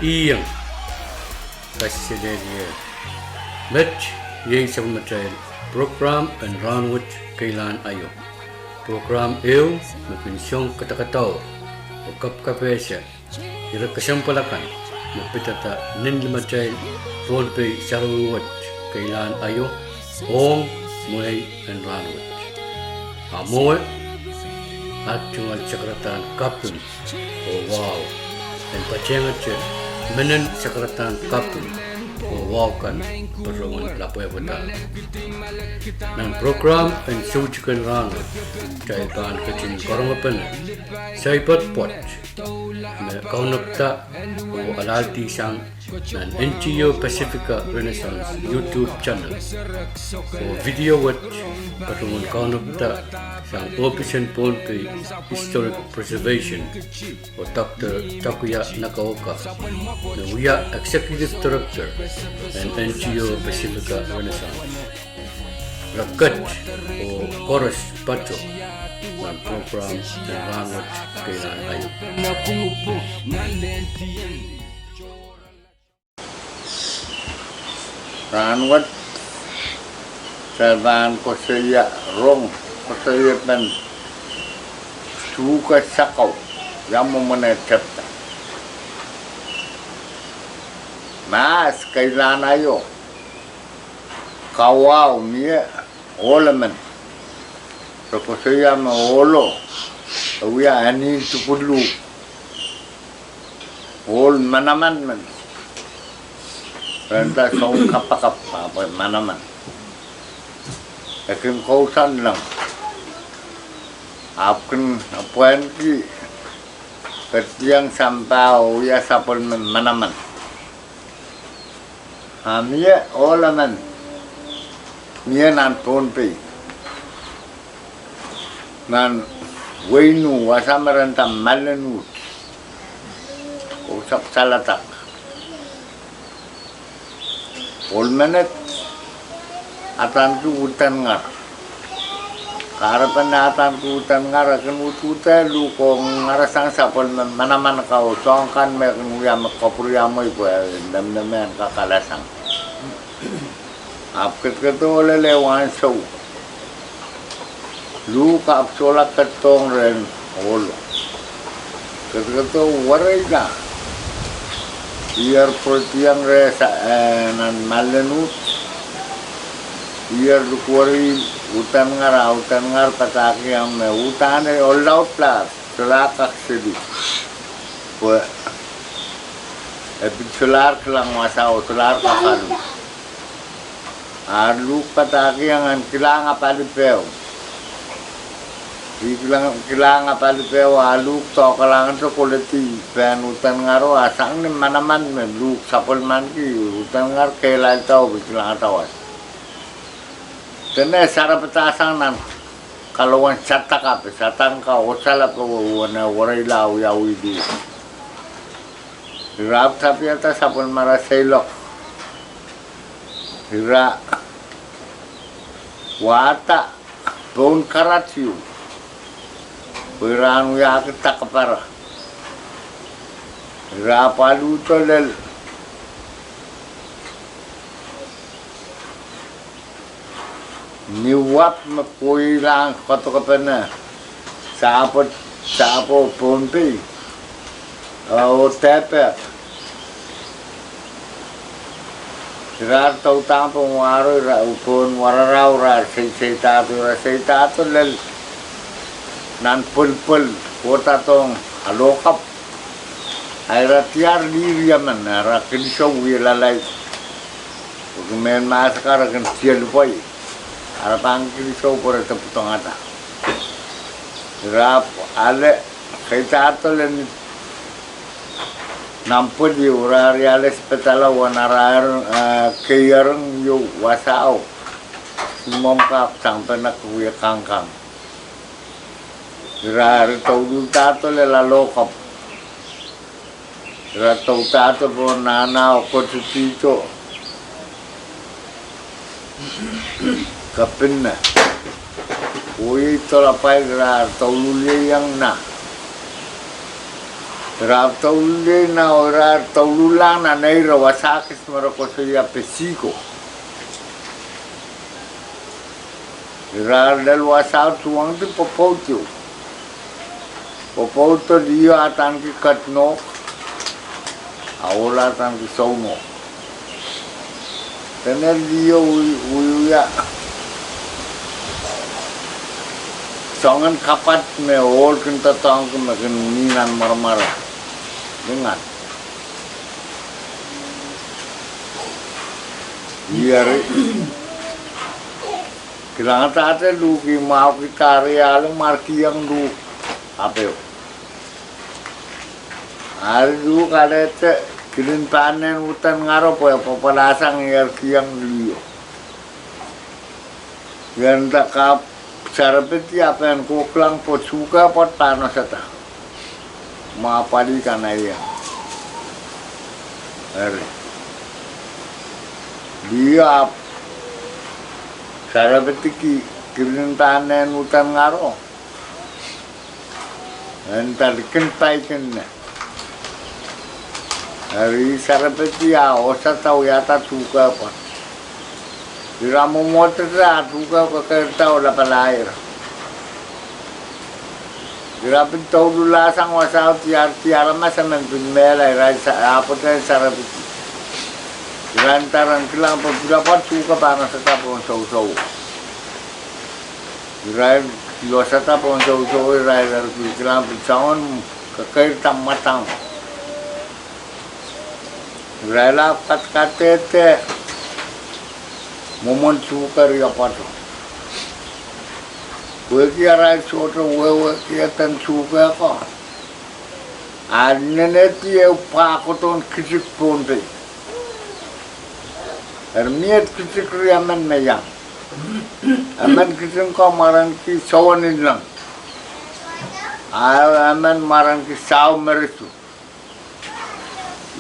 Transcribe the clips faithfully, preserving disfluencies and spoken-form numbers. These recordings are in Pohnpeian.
Iang, kaselehlie. Met iei sapwellimatail prokram en Rahnwet Keilahn Aio. Prokram ehu me kin song kadakadaur oh kapkapehse ire kesempwal akan me pidada nin limatail Pohnpei sarawi wet, Keilahn Aio, ong mwehi en rahnwet. A mwowe, at tungoal sakaradahn kaping oh wahu en patehngete menen sakaradahn kaping oh wahu kan patohwan lapwehpwada. Nan prokram en Soutiken Rahnwet, kitail pahn ketin karongepene saipad pwoat me kaunopda oh alahldi sang nan N G O Pacifica Renaissance YouTube channel oh video wet patohwan kaunopda sang ohpis en Pohnpei Historic Preservation oh Doctor Takuya Nagaoka, me wia Executive Director en N G O Pacifica Renaissance. Re ket oh koaros patoh nan prokram en Rahnwet Keilahn Aio. Rahnwet, kitail pahn koasoia rong, koasoiepen tuhke sakau, ia mwomwen tepda. Mahs Keilahn Aio, kawahu mie ohl emen. Re koasoia me ohlo, e wia eni dipwuluh, ohl manaman men. Re nda soun kapakap, ahpw manaman. E kin kousoan leng, ahpw kin apwalki, ketieng sampah oh wia sapwellime manaman. A mie ohl emen, mie nan Pohnpei, nan wehin uh, wasa me re nda Malenuht, oh sapwsalah dak. Ohl menet, adaneki Uhdenngar. Kahrepen adaneki Uhdenngar, e kin uduhte luhk oh ngarasang sapwellime manaman ka oh soahng kan me kin wia me kapwuriamwei pwe nemenemen kakalasang. Ahpw ketiketdoh lel ehu ansou, luhk ahpw solahr ketidohng rehn ohlo. Ketiketdoh wereila, ier pwuredieng reh sa-, eh, nan Malenuht, ier likwerih Uhdenngar, a Uhdenngar padahkihong me uhdahn ohl laudlaud solahr kak seli, pwe e pil solahr kilang wasa oh solahr kak alu. A luhk padahkihong en kilang apali peo. Ih kilang, kilang apali peo, a luhk dohkalahngete koledi pehn Uhdenngar oh a sang ni manaman me luhk sapwellimaniki, Uhdenngar kehlailda oh pil kilangada wasa. Dene sarapadahsang nan kalowen sadaka, pe sadang ka oh sala pwe uwen wereila wiawi luhk. Ira ahpw tapihada sapwellimara seiloak. Ira wahda pohn karat ieu, pwe ira en wiahki dakapara. Ira pwaluhdo lel ni wahp me kohieng kadokepene sahpwo, sahpwo Pohnpei, eh, oh dehpek. Ira doudahng pohn wahro, ira pohn wararau, ira seiseidahdo, ira seidahdo lel nan pwelpwel, kohdadohng Alokapw. A ira diar lih riemen, ira kilisou wie lalaid. Pwehki mehn mahs akan re kin tielupwei, a re pahn kilisou pwe re depwudongada. Ira ahpw ale, keidahdo lel nan pwel ieu, ira ale sipedala uwen ara, eh, keiering ieu wasao, simwomw kak sang penek wie kangkang. Ira doululdahdo lel Alokapw. Ira doudahdo pohn nahna oh kotidihdo kepinne. Oh iei doula pwail, ira doululieiong nah. Ira douluhl nan, ira douluhlahng nan eire wasa kis me re koasoia Pesiko. Ira lel wasa tuhwong di pwopwoud ieu. Pwopwoud o liho adaneki Ketnok, a ohl adaneki Sounohk. Dene liho wi-, wiewia soangen kapwad me ohl kin doadoahngki me kin mi nan mwaramwar lingan. Eri, kilang dahde luhki mwahuki dahre ale mwar kihong luhk apeo. Ari luhk alehdi kilin pahn nehn uhdahn ngaro pwe pwapwalasang eri kihong liho. Eri nda kapw Sarepedi a pahn kohkihlang pwe tuhke pwoat pahn wosada. Mwahu pali kan aia. Eri. Liho ahpw Sarepedi ki-, kilin pahn nehn uhdahn ngaro. Nda likin paikin ne. Eri Sarepedi a wosada wiahda tuhke pwoat. Ira mwomwohdete a tuhke kekeirda oh lapalair. Ira pil douluhlahsang wasao diardiar aramas emen pil mehla ira sa-, ahpwtehn Sarepedi. Ira nda ren kilang pwe pwulopwal tuhke pahn wosada pohn sousouo. Irail wosada pohn sousouo, irail eri kilang pil soangen kekeirda mwadang. Irail ahpw kadkadehde mwomwen tuhke riapwoato. Pwehki arail sohte wehwehki eden tuhke ko. A inenehdi ehu pwahkodohn kitik Pohnpei. Eri mie kitik riemen me iang. Emen kitik ko mwarenki Sowenilong. A emen mwarenki Saumerisu.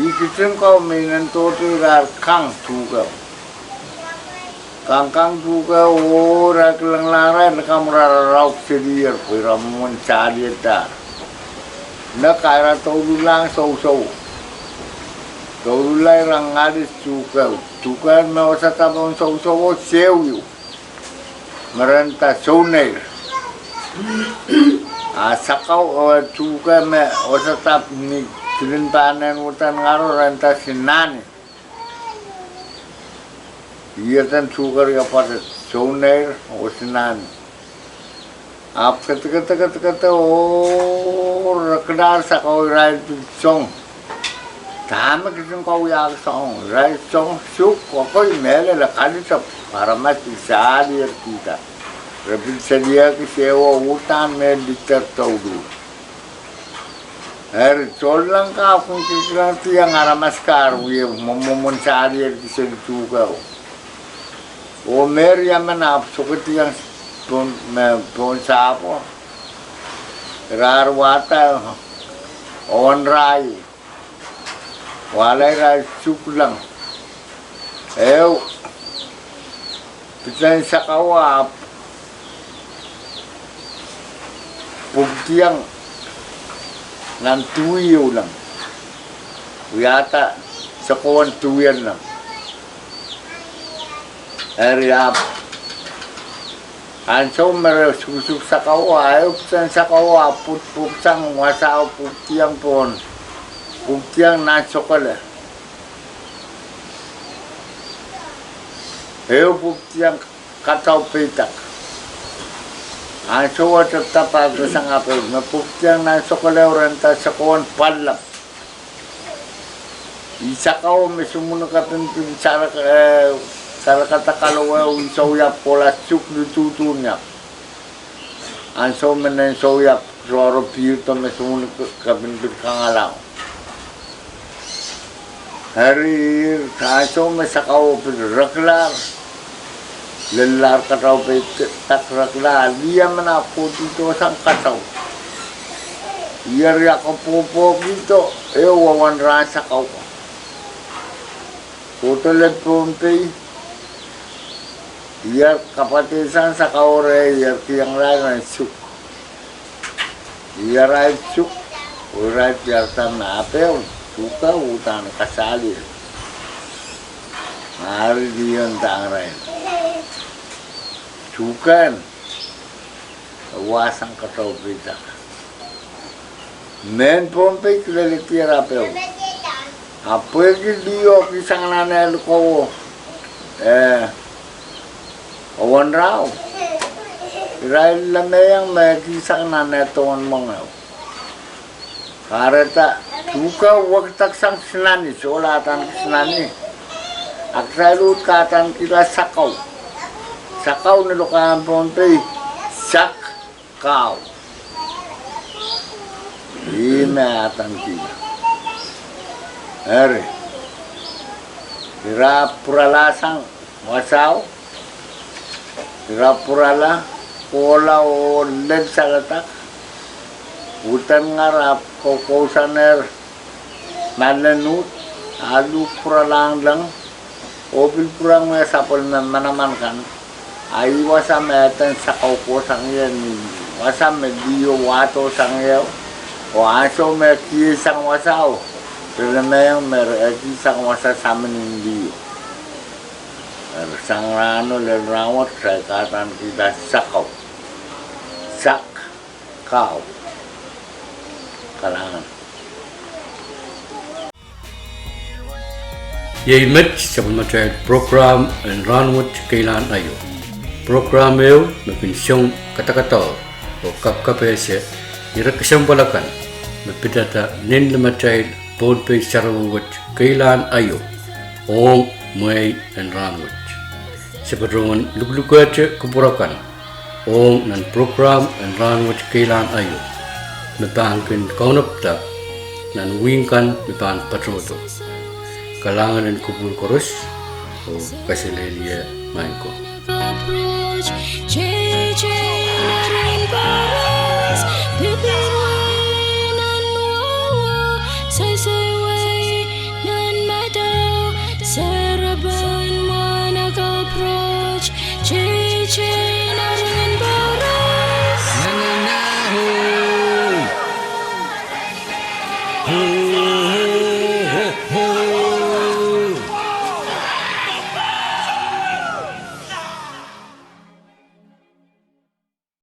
Ih kitik ko me inendohte irair kang tuhke. Kangkang tuhke oh ira kilenglahr ira kamwurararauk selier pwe ira mwomwen salier. Nek ira douluhlahng sousouo. Douluhla ira ngalis tuhke. Tuhke me wosada pohn sousouo sehwio. Me ren nda Souneir. A sakau, eh, tuhke me wosada ni kilin pahn nehn uhdahn ngaro ren nda Sinani. Ih eden tuhke riapwoato Souneir oh Sinani. Ahpw kede, kede, kede, kede, oh, re kilang sakau irail pil song. Dahme kisin ko wiahki song, irail song suk, koakoi mehlel, kalite aramas pil salier kihda. Re pil seliehki sehwo uhdahn me liter douluhl. Eri souleng ka kin kilangdiong aramas ka re wie mwomwen salier kiseli tuhke. Oh me riemen ahpw sokehdiong pohn, me pohn sahpwo. Irair wahda owen irail. Wahla irail sukleng. Ehu pitsang sakau ahpw pwupwudiong nan duwi ehu leng. Wiahda sokohwen duwi en leng. Eri ahpw ansou me re suksuk sakau, a ehu pitsang sakau ahpw pwupwudiong wasao pwupwudiong pohn, pwupwudiong nan sokole. Ehu pwupwudiong katau peidak. Ansou e tepda pahn kesang apeu me pwupwudiong nan sokole ren nda sokohwen pallap. Ih sakau me sumwun kapinpin sarak, eh, sarakada kalowe, ih souiap kohla suk ni duduhn iap. Ansou me nen souiap soahro pihrdo me sumwun kapinpin kangalao. Eri ansou me sakau pil rekilahr, lellar katau peidak rekilahr, lih emen ahpw kohdido sang katau. Ih eri a kopwopwohkihdo ehu wawan rahn sakau. Kohdo lel Pohnpei, ih eri kapwadehsang sakau reh, ih eri kihong irail ren suk. Ih eri suk, Irail diarada me ape tuhke uhdahn kasaliel. Ari lion dang irail. Tuhkehn wasahn kataupeidak. Mehn Pohnpei kileledier ape. Ahpw pwehki liho kihsang nan eh lukowo, eh, owen rahu, irail lemehiong me kihsang nan eh dowen mwenge. Kahrehda tuhke wekidek sang sinani, sohla adaneki sinani. A kitail uhd kahdanekihla sakau. Sakau ni lokaiahn Pohnpei, sak kahu. Ih me adanekihla. Eri, ira pwurala sang wasao, ira pwurala, kohla oh lel saledek, uhdahn ngar ahpw koukousoanehr malen uhd, a luhk pwuralahng leng, oh pil pwurehng wia sapwellime manaman kan, a ih wasa me eden sakau kohsang ie ni wasa me liho wahdo sang ie, oh ansou me kihsang wasao, re lemehiong me re kihsang wasa samin en liho. Eri sang rahno lel rahnwet kitail kahdanekihla sakau. Sak kahu. Kalahngan. Iei met sapwellimatail prokram en Rahnwet Keilahn Aio. Prokram ehu me kin song kadakadaur oh kapkapehse ire kesempwal akan me pidada nin limatail Pohnpei sarawi wet keilahn aio ong mwehi en rahnwet. Se patohwan luklukehte kupwur akan ong nan prokram en Rahnwet Keilahn Aio me pahn kin kaunopda nan wihk kan me pahn patohdo. Kalahngan en kupwur koaros oh kaselehlie maing ko.